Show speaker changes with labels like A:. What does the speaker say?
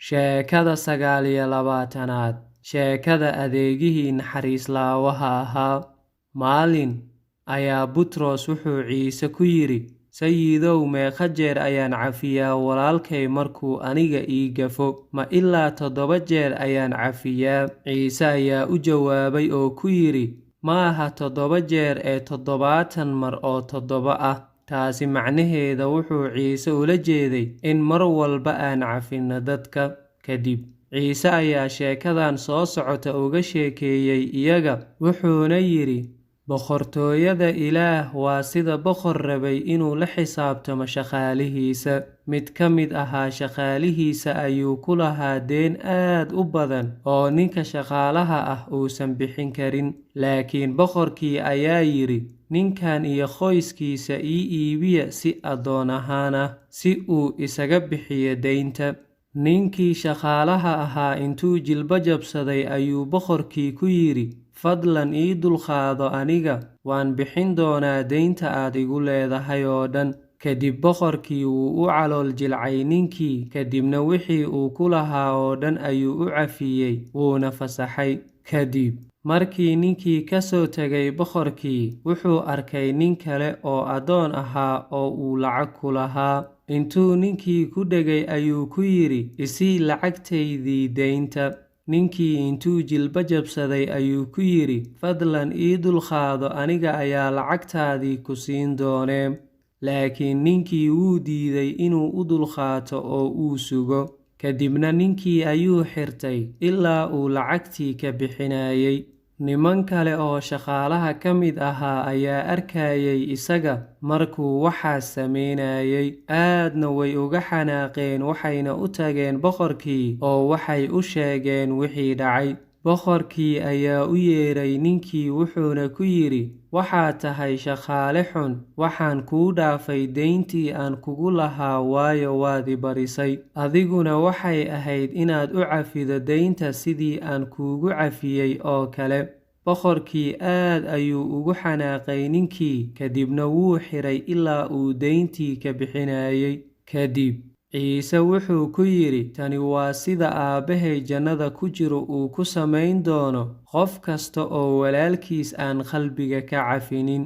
A: Sheekada 29aad. Sheekada adeegihii naxariislaawaha ahaa. Maalin ayaa Butros wuxuu Ciise ku yidhi, "Sayidow, meeqa jeer ayaan cafiyaa walaalkay markuu aniga ii gafo? Ma ilaa 7 jeer ayaan cafiyaa?" Ciise ayaa u jawaabay oo ku yidhi, "Maaha 7 jeer ee 70 mar oo 7 ah." Taasi macnaheeda wuxuu Ciise ula jeeday in mar walba aan cafinno dadka. Kadib Ciise ayaa sheekadan soo socota uga sheekeeyey iyaga, wuxuuna yidhi, "Boqortooyada Ilaah waa sida boqor rabay inuu la xisaabtamo shaqaalihiisa. Mid ka mid ahaa shaqaalihiisa ayuu ku lahaa deyn aad u badan oo ninka shaqaalaha ah uusan bixin karin. Laakiin boqorkii ayaa yidhi, 'Ninkan iyo qoyskiisa ii iibiya si addoon ahaan ah, si uu isaga bixiyo deynta.' Ninkii shaqaalaha ahaa intuu jilba jabsaday ayuu boqorkii ku yidhi, 'Fadlan ii dulqaado aniga, waan bixin doonaa deynta aad igu leedahay oo dhan.' Kadib boqorkii wuu u calool jilcay ninkii, kadibna wixii uu ku lahaa oo dhan ayuu u cafiyey, wuuna fasaxay. Kadib markii ninkii ka soo tegay boqorkii, wuxuu arkay nin kale oo addoon ahaa oo uu lacag ku lahaa. Intuu ninkii ku dhegay ayuu ku yidhi, 'Isii lacagtaydii deynta.' Ninkii intuu jilba jabsaday ayuu ku yidhi, 'Fadlan ii dulqaado, aniga ayaa lacagtaadii ku siin doonee.' Laakiin ninkii wuu diiday inuu u dulqaato oo uu sugo. Kadibna ninkii ayuu xirtay ilaa uu lacagtii ka bixinayay. Niman kale oo shaqaalaha ka mid ahaa ayaa arkayay isaga markuu waxaas samaynayay, aadna way uga xanaaqeen, waxayna u tageen boqorkii oo waxay u sheegeen wixii dhacay. Boqorkii ayaa u yeeray ninkii wuxuuna ku yidhi, 'Waxaad tahay shaqaale xun, waxaan kuu dhaafay deyntii aan kugu lahaa waayo waad i barisay. Adiguna waxay ahayd inaad u cafido deynta sidii aan kuugu cafiyey oo kale.' Boqorkii aad ayuu ugu xanaaqay ninkii, kadibna wuu xiray ilaa uu deyntii ka bixinayay." Kadib Ciise wuxuu ku yidhi, "Tani waa sida Aabbahay jannada ku jiro uu ku samayn doono qof kasta oo walaalkiis aan qalbiga ka cafinin."